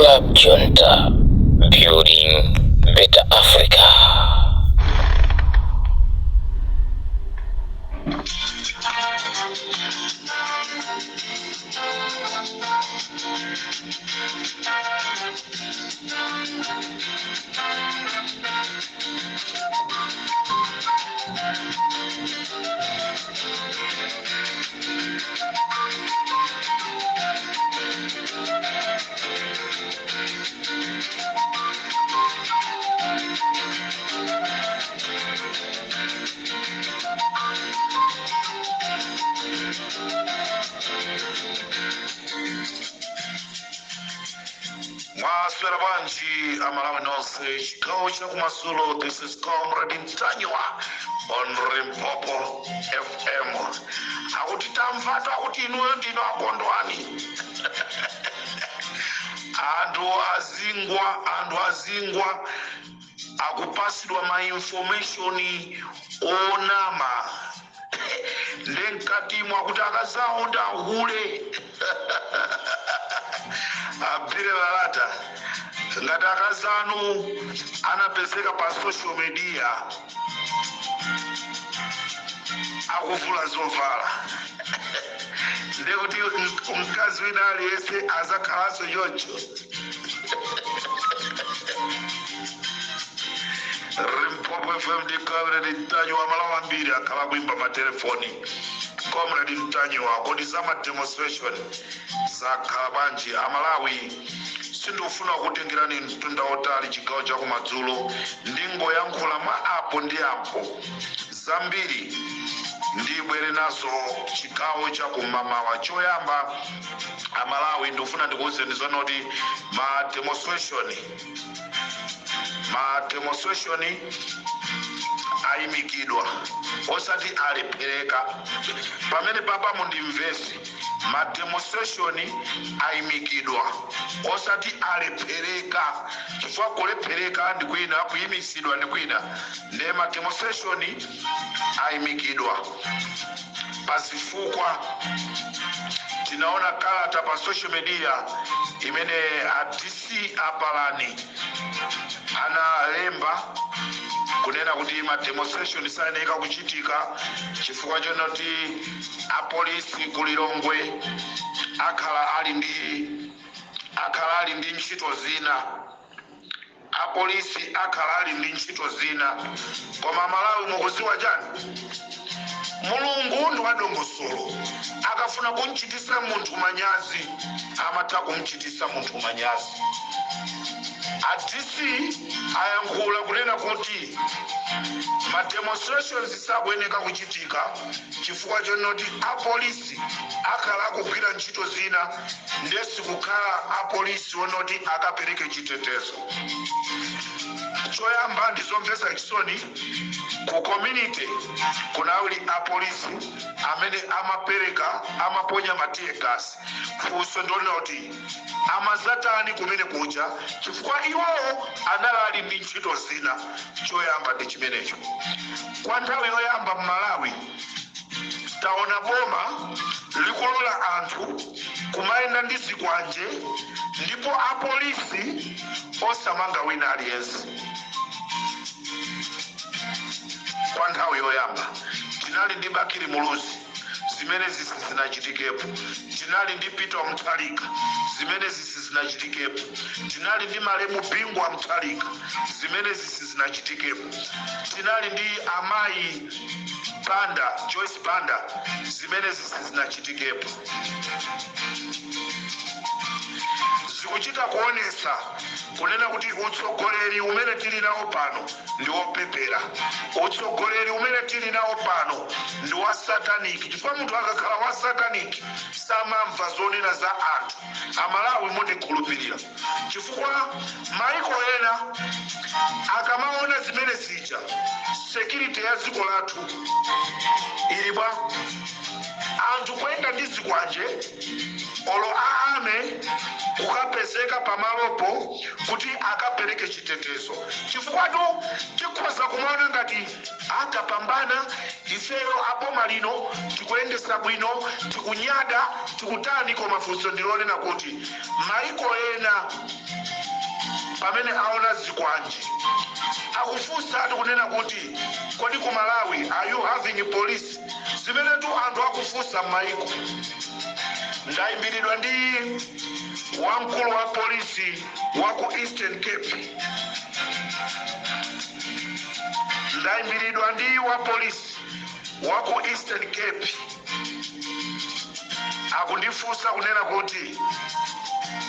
Club Junta, building better Africa. Mwaswera bwanji Amalawi nonse? Chigawo chakumadzulo, this is Comrade Mtanyiwa on Limpopo FM. Akuti tamvatu akuti inuyo ndinu akondwani, anthu azingwa, anthu azingwa akupasidwa ma information onama, nde mkatimo akuti akazawo ndi ahule. Abire lalata ngati akazanu anapezeka pa social media akuvula zovala, ndekuti mkazi wina aliyense azakhalanso choncho. Limpopo FM ndi Comrade Mtanyiwa. Amalawi ambiri akhala kuimba matelefoni: "Comrade Mtanyiwa, kodi za ma demonstration zakhala bwanji?" Amalawi, sindikufuna kutengerani mtunda wotali. Chigawo chakumadzulo ndingoyankhula mwa apo ndi apo, zambiri ndibwere nazo chigawo chakumamawa. Choyamba, Amalawi, ndikufuna ndikuwuzeni zonoti ma demonstration ayimikidwa, osati alephereka. Pamene papa mundimvese, ma demonstration ayimikidwa, osati alephereka, chifukwa kulephereka ndi kwina, kuyimisidwa ndi kwina. Nde ma demonstration ayimikidwa pazifukwa. Tinaona kalata pa social media imene a DC Apalani analemba kunena kuti ma demonstration sayeneka kuchitika chifukwa chonoti apolisi ku Lilongwe akhala ali ndi ntchito zina, apolisi akhala ali ndi ntchito zina. Koma Malawi, mukuziwa chani? Mulungu ndi wadongosolo. Akafuna kumchitisa munthu manyazi, amatha kumchitisa munthu manyazi. A DC ayankhula kunena kuti ma demonstrations sakuyeneka kuchitika chifukwa chonoti apolisi akhala akugwira ntchito zina, ndesi kukhala apolisi onoti akapereke chitetezo. Choyamba, ndizomvetsa chisoni, ku community kunali apolisi amene amapereka, amaponya ma tear gas. Funso ndionena kuti amazatani kumene kuja? Chifukwa iwowo anali ali ndi ntchito zina. Choyamba ndi chimenecho. Kwa nthawi yoyamba m'Malawi taona boma likulola anthu kumayenda ndi zikwanje ndipo apolisi osamanga wina aliyense. Kwa nthawi yoyamba. Tinali ndi Bakili Muluzi, zimene sizinachitikepo. Tinali ndi Peter Mutharika, zimene sizinachitikepo. Tinali ndi malemu Bingu wa Mutharika, zimene sizinachitikepo. Tinali ndi amayi Banda, Joyce Banda, zimene sizinachitikepo. Zikuchita kuonesa kunena kuti utsogoleri umene tili nawo pano ndi wopepera, utsogoleri umene tili nawo pano ndi wa satanic, chifukwa munthu akakhala wa satanic samamva zonena za anthu. Amalawi, mundikhulupirira, chifukwa maiko ena akamaona zimene zija, security ya dziko lathu ili bwa? Anthu kuyenda ndi zikwanje, olo aame kukapezeka pamalopo kuti akapereke chitetezo, chifukwa tu tikhoza kumaona ngati akapambana ifeyo aboma lino, tikuyendesa bwino, tikunyada, tikutani, koma funso ndilonena kuti maiko ena Pamene aona zikwanje, akufunsa ati kunena kuti, "Kodi ku Malawi are you having police?" Zimene tu anthu akufunsa m'mayiko. Ndayimbiridwa ndi wamkulu wa polisi wa ku Eastern Cape. Ndayimbiridwa ndi wa polisi wa ku Eastern Cape, akundifunsa kunena kuti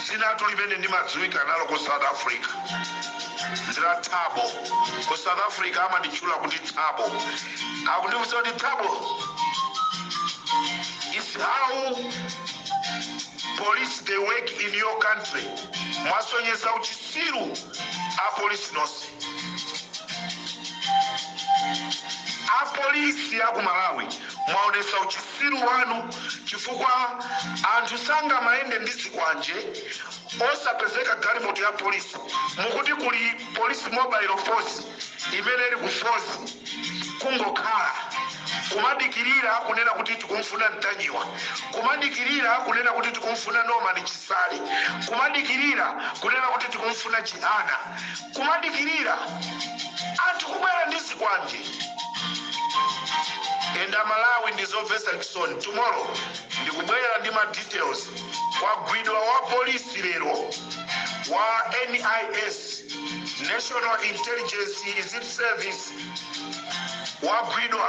dzinatu limene ndimadziwika nalo ku South Africa ndila Thabo. Ku South Africa amanditchula kuti Thabo. Akundifunsa kuti, "Thabo, is how police they work in your country? Mwasonyeza uchisiru apolisi nonse. Apolisi aku Malawi, mwaonesa uchisiru wanu, chifukwa anthu sangamayende ndi zikwanje osapezeka galimoto ya polisi. Mukuti kuli police mobile force imene ili ku force, kungokhala kumadikirira kunena kuti tikumfuna Mtanyiwa, kumadikirira kunena kuti tikumfuna Norman Chisale, kumadikirira kunena kuti tikumfuna Chihana, kumadikirira anthu kubwera ndi zikwanje." Enda Malawi, ndizomvetsa chisoni. Tomorrow ndikubwera ndi ma details. Kwagwidwa wa polisi lero wa NIS, National Intelligence is it Service, wagwidwa.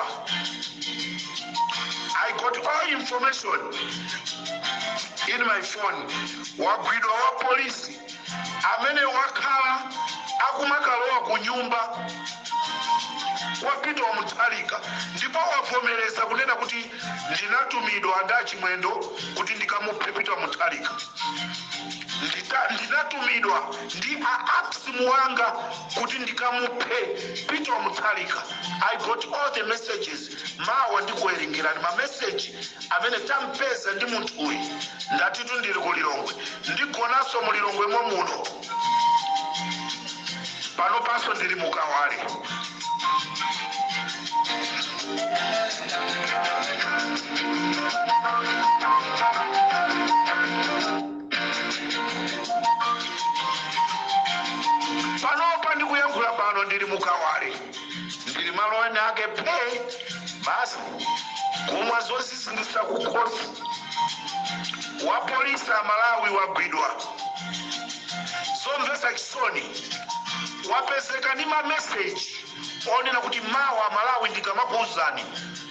I got all information in my phone. Wagwidwa wa polisi amene wakhala akumakalowa ku nyumba kwa Peter Mutharika, ndipo wavomereza kunena kuti, "Ndinatumidwa ndi Achimwendo kuti ndikamuphe Peter Mutharika. Ndinatumidwa ndi a Muwanga kuti ndikamuphe Peter Mutharika." I got all the messages. Mawa ndikuwerengerani mameseji amene tampeza ndi munthu uyu. Ndatitu ndili ku Lilongwe, ndigonanso mu Lilongwe muno. Pano panso ndili mukawale. Panopa ndikuyankhula pano ndili mukawale, ndili malo ene ake phe basi, kumwa zozizindisa kukhosi. Wa polisi a Malawi wagwidwa. Zomvetsa chisoni, wapezeka ndi mameseji onena kuti, "Mawa Malawi ndikamakuuzani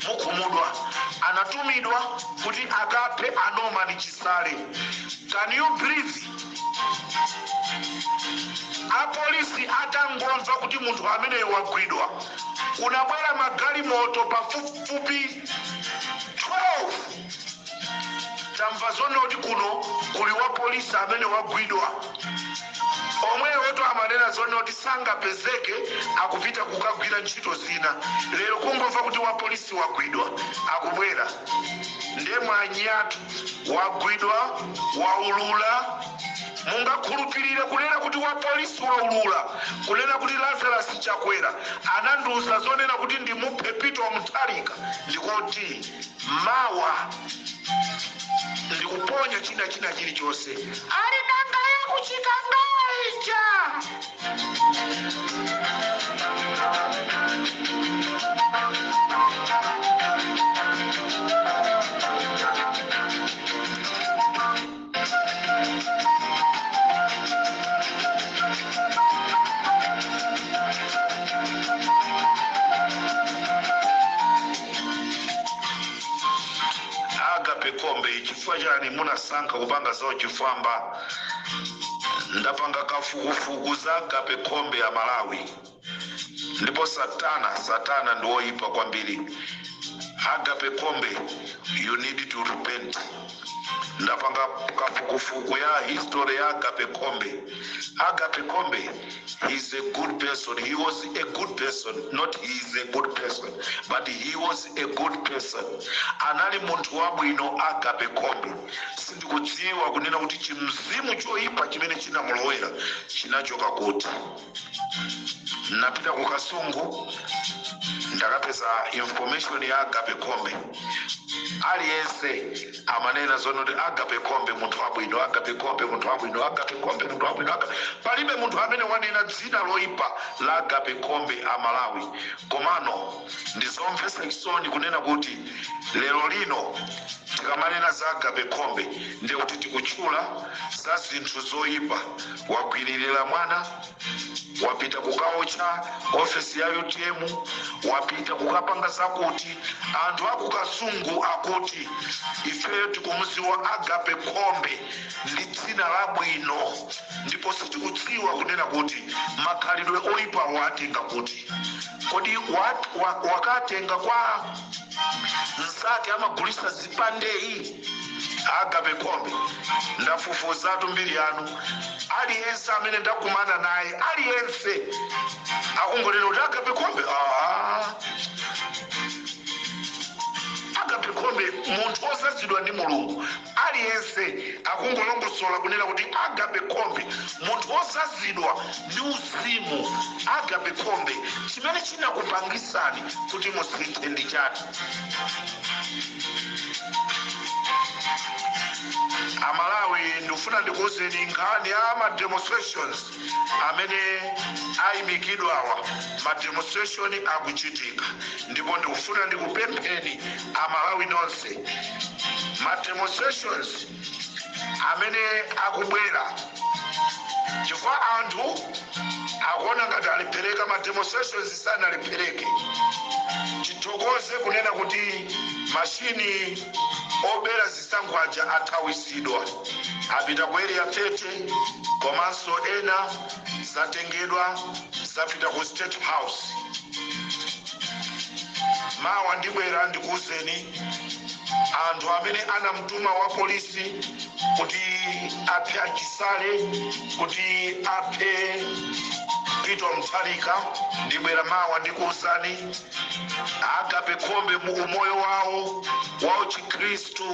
mukhumudwa." Anatumidwa kuti akaphe a Norman Chisale. Can you believe? Apolisi atangomva kuti munthu ameneyo wagwidwa, kunabwera magalimoto pafupifupi 12. Tamva zonena kuti kuno kuli wa polisi amene wagwidwa. Omwewoto amanena zonena kuti sangapezeke, akupita kukagwira ntchito zina. Lero kungomva kuti wa polisi wagwidwa, akubwera. Nde mwanyatu wagwidwa, waulula. Mungakhulupirire kunena kuti wa polisi waulula kunena kuti, "Lazarus Chakwera anandiuza zonena kuti ndimuphe Peter Mutharika"? Ndikuti mawa ndikuponya china china chilichonse. Ali nanga yakuchikangawa ija. Agape Kombe, chifukwa chani munasankha kupanga zawo chifwamba? Ndapanga kafukufuku za Agape Kombe ya Malawi, ndipo satana, satana ndi woyipa kwambiri. Agape Kombe, you need to repent. Ndapanga kafukufuku ya history ya Agape Kombe. Agape Kombe, he's a good person. He was a good person, not he is a good person, but he was a good person. Anali munthu wabwino Agape Kombe. Sindikudziwa kunena kuti chimzimu choyipa chimene chinamulowera chinachoka kuti. Napita ku Kasungu, ndakapeza information ya Agape Khombe. Aliyense amanena zonoti Agape Khombe munthu wabwino, Agape Khombe munthu wabwino, Agape Khombe munthu wabwino. Palibe munthu amene wanena dzina loyipa la Agape Khombe, Amalawi. Komano ndizomvetsa chisoni kunena kuti lero lino tikamanena za Agape Khombe, ndiye kuti tikutchula za zinthu zoyipa. Wagwiririra mwana, wapita kukaotcha ofesi ya UTM, wapita kukapanga zakuti. Anthu akuKasungu akuti ifeyo tikumuziwa Agape Khombe ndi dzina labwino, ndipo sitikudziwa kunena kuti makhalidwe oyipa watenga kuti. Kodi wakatenga kwa mnzake amagulisa zipandeyi? Agape Khombe, ndafufuzatu mbiri yanu. Aliyense amene ndakumana naye, aliyense akungonena kuti Agape Khombe, ah, Agape Khombe munthu wozazidwa ndi Mulungu. Aliyense akungolongosola kunena kuti Agape Khombe munthu wozazidwa ndi uzimu. Agape Khombe, chimene chinakupangisani kuti musinthe ndi chani? Amalawi, ndikufuna ndikuwuzeni nkhani ya ma demonstrations amene ayimikidwawa. Ma demonstration akuchitika, ndipo ndikufuna ndikupempheni Amalawi nonse, ma demonstrations amene akubwera, chifukwa anthu akuona ngati alephereka, ma demonstrations sanalephereke. Tithokoze kunena kuti mashini obera zisankho aja athawisidwa, apita ku Area 30, komanso ena zatengedwa, zapita ku State House. Mawa ndibwera ndikuwuzeni anthu amene anamtuma wa polisi kuti aphe aChisale, kuti aphe Peter Mutharika. Ndibwera mawa ndikuwuzani Agape Khombe mu umoyo wawo wa Chikhristu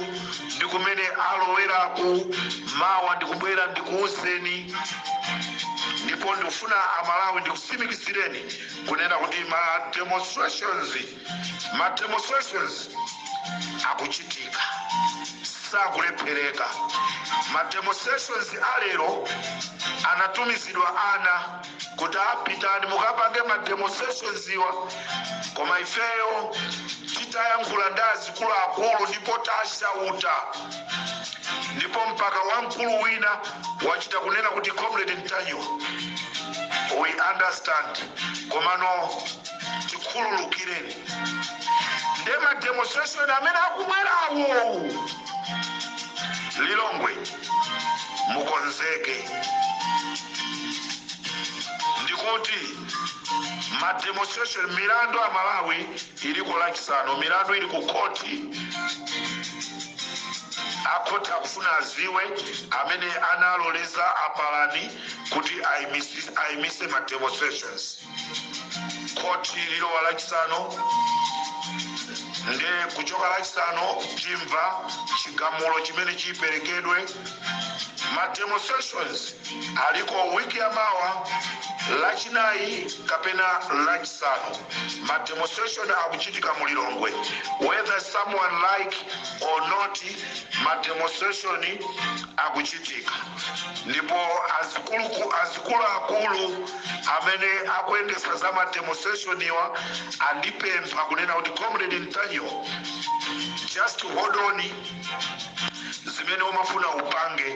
ndi kumene aloweraku. Mawa ndikubwera ndikuwuzeni. Ndipo ndikufuna Amalawi ndikusimikizireni kunena kuti ma demonstrations akuchitika, sakulephereka. Ma demonstrations alero anatumizidwa ana kuti apitani mukapange ma demonstrations iwa, koma ifeyo titayankhula ndi azikuluakulu ndipo tashauta, ndipo mpaka wamkulu wina wachita kunena kuti, "Comrade Ntanyiwa, we understand, komano tikhululukireni." Nde ma demonstration amene akubwerawo, Lilongwe mukonzeke. Ndikuti ma demonstration, milandu a Malawi iliko Lachisanu, milandu ili ku khoti. Akhoti akufuna aziwe amene analoleza apalani kuti ayimise ma demonstrations. Khoti lilowa Lachisanu, nde kuchoka Lachisanu timva chigamulo chimene chiperekedwe. Ma demonstrations aliko wiki ya mawa, Lachinayi kapena Lachisanu. Ma demonstration akuchitika mu Lilongwe, whether someone like or not. Ma demonstration akuchitika, ndipo azikuluakulu amene akuyendesa za ma demonstration iwa andipempha kunena kuti, "Comrade Ntanyiwa, just hold on zimene umafuna upange,"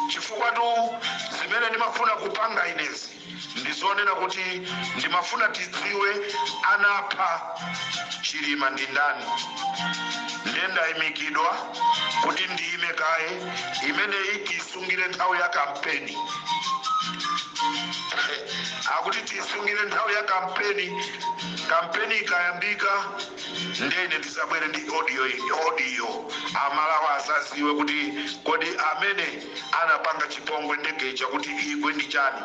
chifukwa tu zimene ndimafuna kupanga inezi ndizonena kuti ndimafuna tidziwe anapha Chilima ndi ndani. Ndiye ndayimikidwa kuti ndiyime kaye, imeneyi tiyisungire nthawi ya kampeni. Akuti tiyisungire nthawi ya kampeni. Kampeni ikayambika, ndene ndizabwere ndi audio, audio Amalawi azaziwe kuti kodi amene anapanga chipongwe ndege ija kuti igwe ndi chani.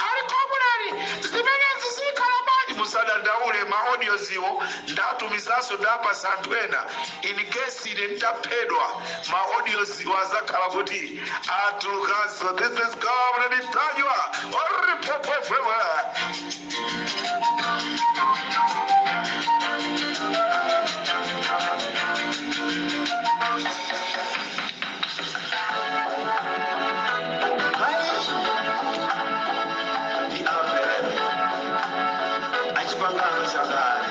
Ali, "Comrade, zimenezi zikhala bwanji?" Musadandaule, ma audios iwo ndatumizanso, ndapasa anthu ena in case ine nditaphedwa, ma audios iwo azakhala kuti atulukanso. This is Comrade Ntanyiwa on Limpopo FM. Ndi Abele achipangano chakale.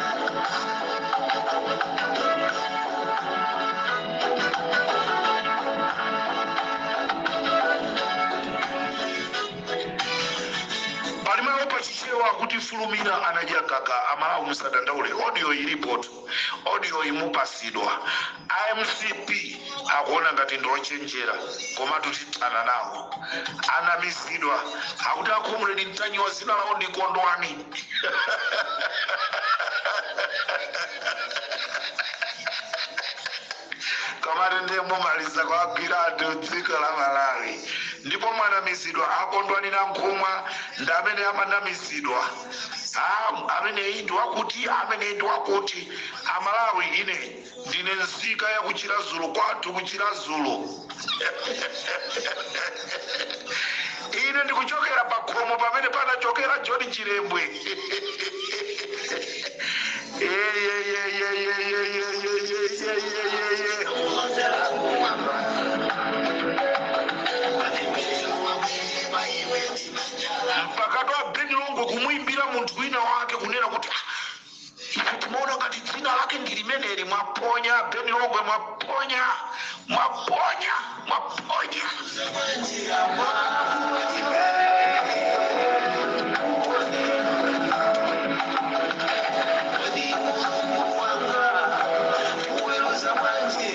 Pali mawu pachichewa kuti fulumira anadya gaga. Amalawi, musadandaule, audio ilipotu, audio imupasidwa. IMCP akuona ngati ndiochenjera, komatu tithana nawo. Anamizidwa, akuti a Comrade Ntanyiwa zina lawo ndi Kondwani. Komatu ndiye mumaliza kuagwira anthu dziko la Malawi, ndipo mwanamizidwa. Akondwani Nankhumwa ndi amene amanamizidwa. Ah, ameneyi ndi wakuti, ameneyi ndi wakuti. Amalawi, ine ndine nzika ya kuChiradzulu, kwathu kuChiradzulu. Ine ndikuchokera pa khomo pamene panachokera John Chilembwe. Ye, ye, ye, ye, ye, ye, ye, ye, ye, ye, ye, ye, ye. Mpaka twa Ben Longwe kumuimbira munthu wina wake kunena kuti, "Ah, ife timaona ngati dzina lake ndi limeneli." Mwaponya, Ben Longwe, mwaponya, mwaponya, mwaponya.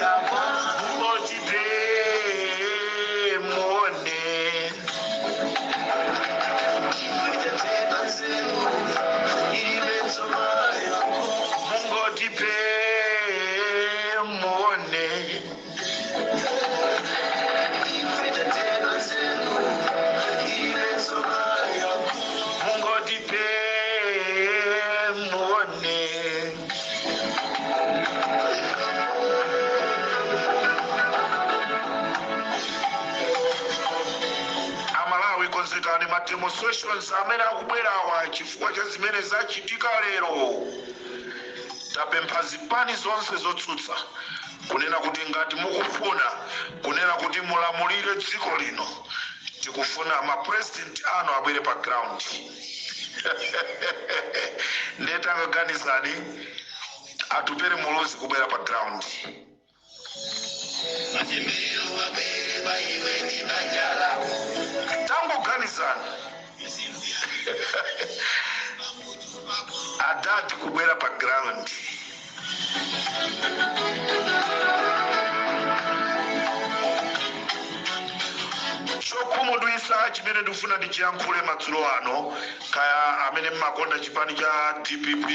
Mungoti muone. Mungoti muone. Mungoti muone. Amalawi, konzekani ma demonstrations amene akubwerawa chifukwa cha zimene zachitika lero. Tapempha zipani zonse zotsutsa kunena kuti ngati mukufuna kunena kuti mulamulire dziko lino, tikufuna ma president anu abwere pa ground. Ndetangoganizani, Atupele Muluzi kubwera pa ground. Tangoganizani, adati kubwera pa ground. Chokhumudwitsa chimene ndikufuna ndichiyankhule madzulo ano, kaya amene mmakonda chipani cha DPP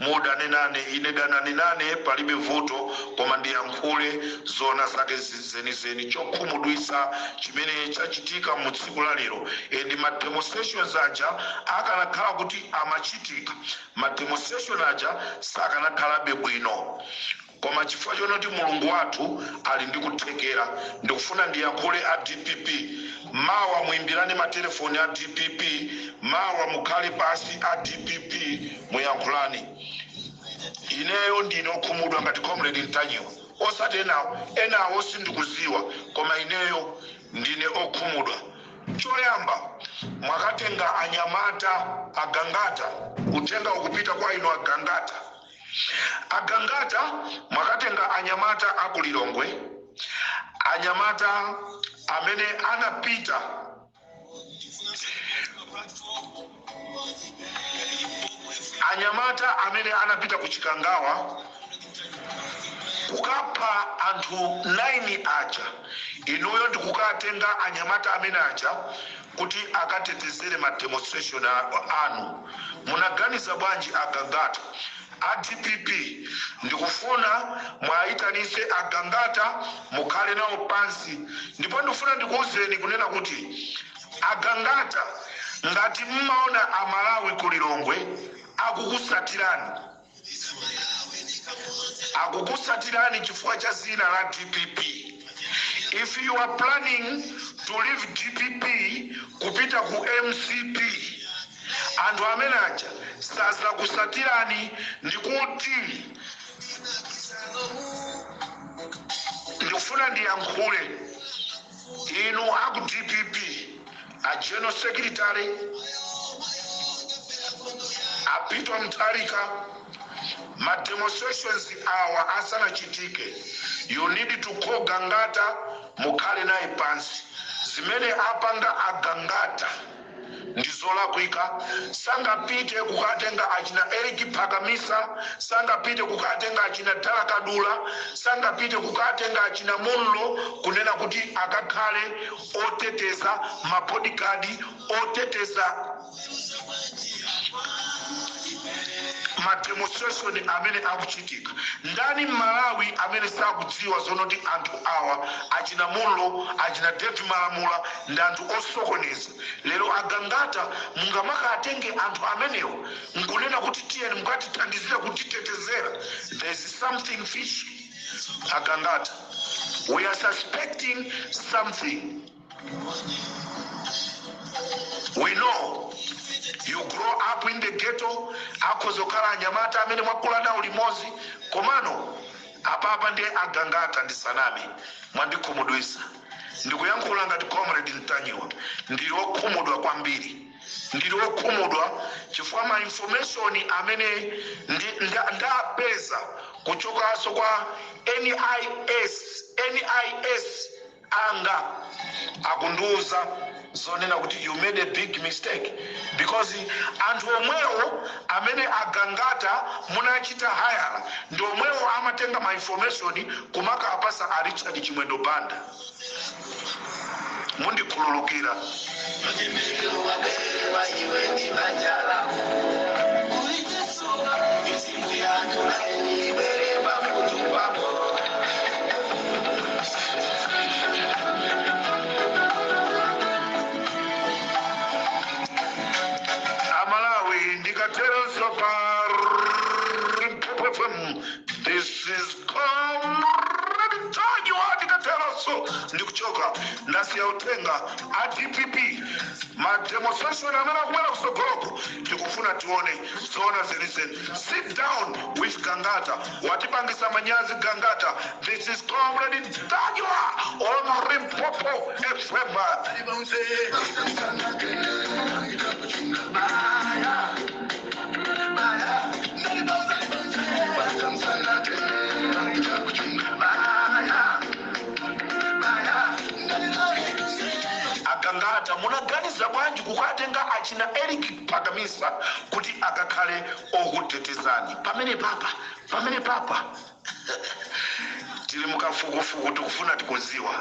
mudane nane, ine danani nane, palibe vuto, koma ndiyankhule zona zake zenizeni. Chokhumudwitsa chimene chachitika mu tsiku la lero, and ma demonstrations aja akanakhala kuti amachitika, ma demonstration aja sakanakhalabe bwino, koma chifukwa chonoti Mulungu wathu ali ndi kuthekera. Ndikufuna ndiyankhule a DPP, mawa muimbirane matelefoni a DPP, mawa mukhale pasi a DPP, muyankhulani. Ineyo ndine okhumudwa ngati Comrade Ntanyiwa, osati enawo, enawo sindikuziwa, koma ineyo ndine okhumudwa. Choyamba, mwakatenga anyamata agangata. Uthenga ukupita kwa inu agangata. Agangata, mwakatenga anyamata akulilongwe, anyamata amene anapita anyamata amene anapita ku Chikangawa kukapha anthu 9 aja. Inuyo ndikukatenga anyamata amene aja kuti akatetezere ma demonstration anu. Munaganiza bwanji, agangata a DPP? Ndikufuna mwayitanise agangata, mukhale nawo pansi. Ndipo ndikufuna ndikuwuzeni kunena kuti agangata, ngati mmaona Amalawi ku Lilongwe Akukusatirani, akukusatirani chifukwa cha zina la DPP. If you are planning to leave DPP kupita ku MCP, anthu amene aja sazakusatirani. Ndikuti ndikufuna ndiyankhule inu aku DPP, a general secretary a Peter Mutharika, ma demonstrations awa asanachitike, you need to call Gangata, mukhale naye pansi. Zimene apanga agangata ndi zolakwika. Sangapite kukatenga achina Eric Phakamisa, sangapite kukatenga achina Dala Kadula, sangapite kukatenga achina Munlo kunena kuti akakhale oteteza, ma bodyguard oteteza ma demonstration amene akuchitika. Ndani Mmalawi amene sakudziwa zonoti anthu awa, achina Munlo, achina David Malamula, ndi anthu osokoneza? Lero agangata mungamakatenge anthu amenewo nkunena kuti tiyeni mukatithandizire kutitetezera? There is something fishy, agangata. We are suspecting something. We know you grow up in the ghetto. Akhoza kukhala anyamata amene mwakula nawo limodzi, komano apapa ndiye agangata, ndisaname, mwandikhumudwisa. Ndikuyankhula ngati Comrade Mtanyiwa, ndili wokhumudwa kwambiri. Ndili wokhumudwa chifukwa ma information amene ndapeza kuchokanso kwa NIS anga akundiuza zonena kuti you made a big mistake, because anthu omwewo amene agangata munachita hire ndi omwewo amatenga ma information kumaka apasa a Richard Chimwendo Banda. Mundikhululukira. Matemberero wabere iwe ndi banja lako. Kulichitsuka mizimu yanthu laini ibwere pamutu pako. Amalawi, ndikaterenso pa Limpopo FM, this is Comrade Mtanyiwa. Ndikaterenso ndikuchoka, ndasiya uthenga a DPP. Ma demonstration amene akubwera kusogoloko, tikufuna tione zoona zenizeni. Sit down with Gangata. Watipangisa manyazi Gangata. This is Comrade Mtanyiwa on Limpopo FM. Baya, baya, baya, baya. Agangata, munaganiza bwanji kukatenga achina Eric Phakamisa kuti akakhale okutetezani pamene papa, pamene papa tili mukafukufuku? Tikufuna tikuziwa.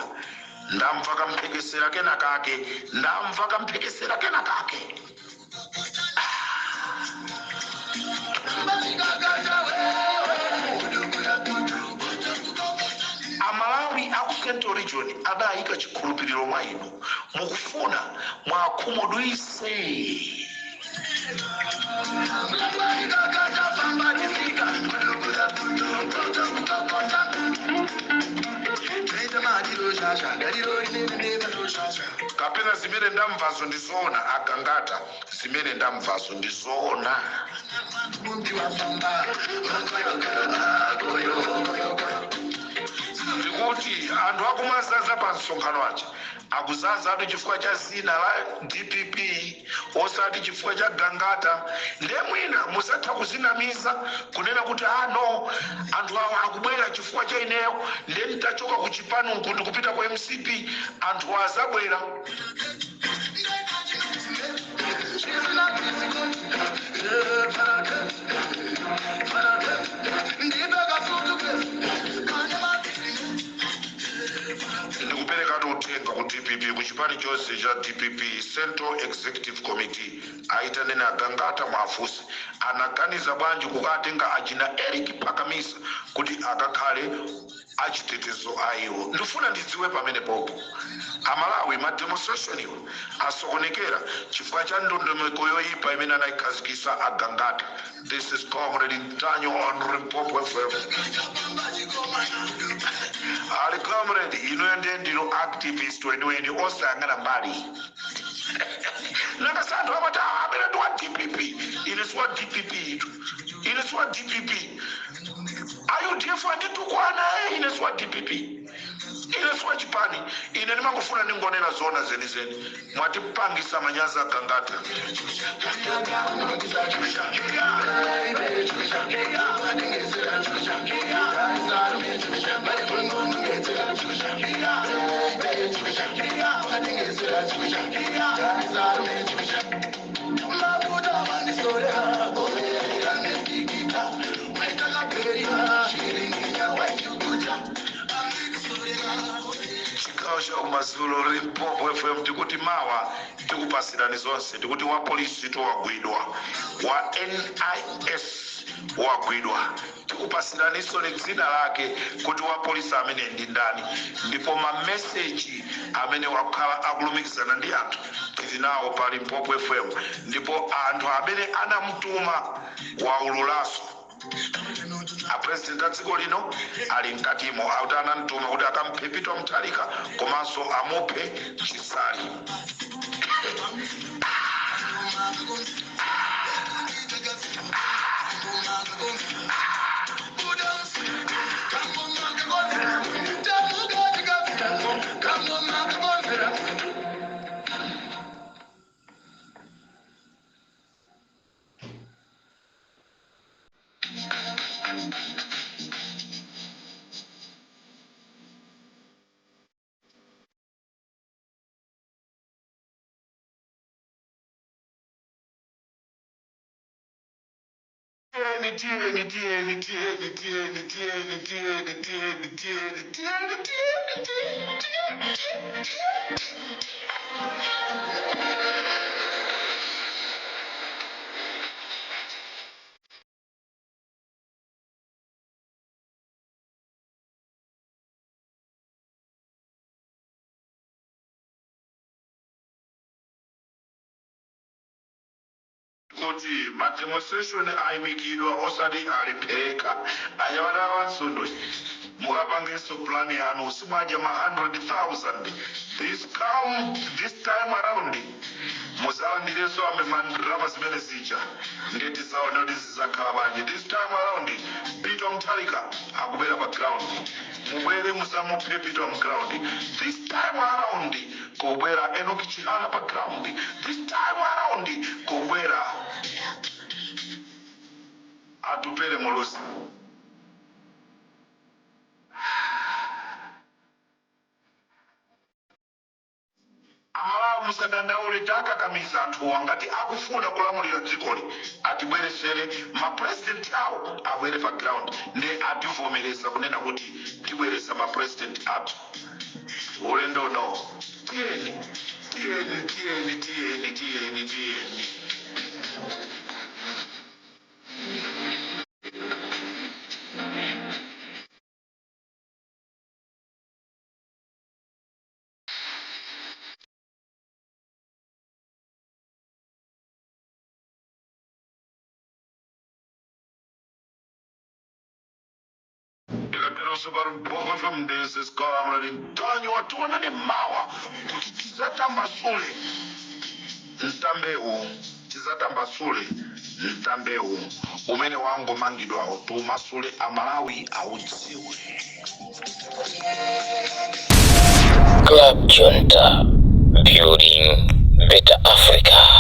Ndamva kamphekesera kena kake, ndamva kamphekesera kena kake. Amalawi aku Central Region adayika chikhulupiriro mwa inu, mukufuna mwakhumudwise. Kapena zimene ndamvazo ndi zoona, agangata? Zimene ndamvazo ndi zoona? Ndikuti anthu akumazaza pa msonkhano aja akuzaza atu chifukwa cha zina la DPP, osati chifukwa cha Gangata. Nde mwina musatha kuzinamiza kunena kuti, ah no, anthu awa akubwera chifukwa cha ineyo, nde nditachoka ku chipanuku ndikupita ku MCP anthu azabwera. Ndikuperekatu uthenga ku DPP, ku chipani. Chipani chonse cha DPP, Central Executive Committee, ayitaneni Agangata, mwafunse anaganiza bwanji kukatenga achina Eric Pakamisa kuti akakhale achitetezo aiwo. Ndifuna ndidziwe pamene popo. Amalawi, ma demonstration iwo asokonekera chifukwa cha ndondomeko yoyipa imene anayikhazikisa Agangata. This is Comrade Ntanyiwa on Limpopo FM. Ali comrade, inuyo ndiye ndinu activist weniweni, osayang'ana mbali. Nanga anthu amati, "Ah, amene ndi wa DPP." Ine si wa DPP itu, ine si wa DPP. A UDF anditukwana. Ine si wa DPP, ine si wa chipani. Ine ndimangofuna ndingonena zona zenizeni. Mwatipangisa manyazi, Agangata. Chigawo cha kumadzulo, Limpopo FM. Tikuti mawa tikupasirani zonse. Tikuti wa polisi wagwidwa, wa NIS wagwidwa. Tikupasiraninso ni dzina lake kuti wa polisi amene ndi ndani, ndipo mameseji amene wakhala akulumikizana ndi anthu tili nawo pa Limpopo FM, ndipo anthu amene anamutuma waululaso. Apresident a dziko lino ali mkatimo, akuti anamtuma kuti akamphe Peter Mutharika komanso amuphe Chisale. Tiyeni, tiyeni, tiyeni, tiyeni, tiyeni, tiyeni, tiyeni, tiyeni, tiyeni, tiyeni, tiyeni, tiyeni, tiyeni, tiyeni, tiyeni. Kuti mademonstration ayimikidwa, osati alephereka. Anyamata awansondo, mukapangenso plan yanu. Simwadya ma 100,000. This time around muzalandirenso ame mandrama zimene zija, ndiye tizaona kuti zizakhala bwanji. This time around Peter Mutharika akubwera pa ground. Mubwere muzamuphe Peter on ground. This time around kubwera Enoch Chihana pa ground. This time around kubwera Atupele Muluzi. Amalawi, musadandaule. Takakamiza anthuwa, ngati akufuna kulamulira dzikoli, atibweresere mapresident awo, abwere pa ground. Ndi ativomereza kunena kuti tibweresa mapresident athu ulendo uno. Tiyeni, tiyeni, tiyeni, tiyeni, tiyeni, tiyeni. Ndikateronso pa Limpopo FM, this is Comrade Ntanyiwa. Tionane mawa kuti tizatambasule mtambewu, tizatambasule mtambewu umene wangomangidwawo, tiumasule, Amalawi audziwe. Club Junta, building better Africa.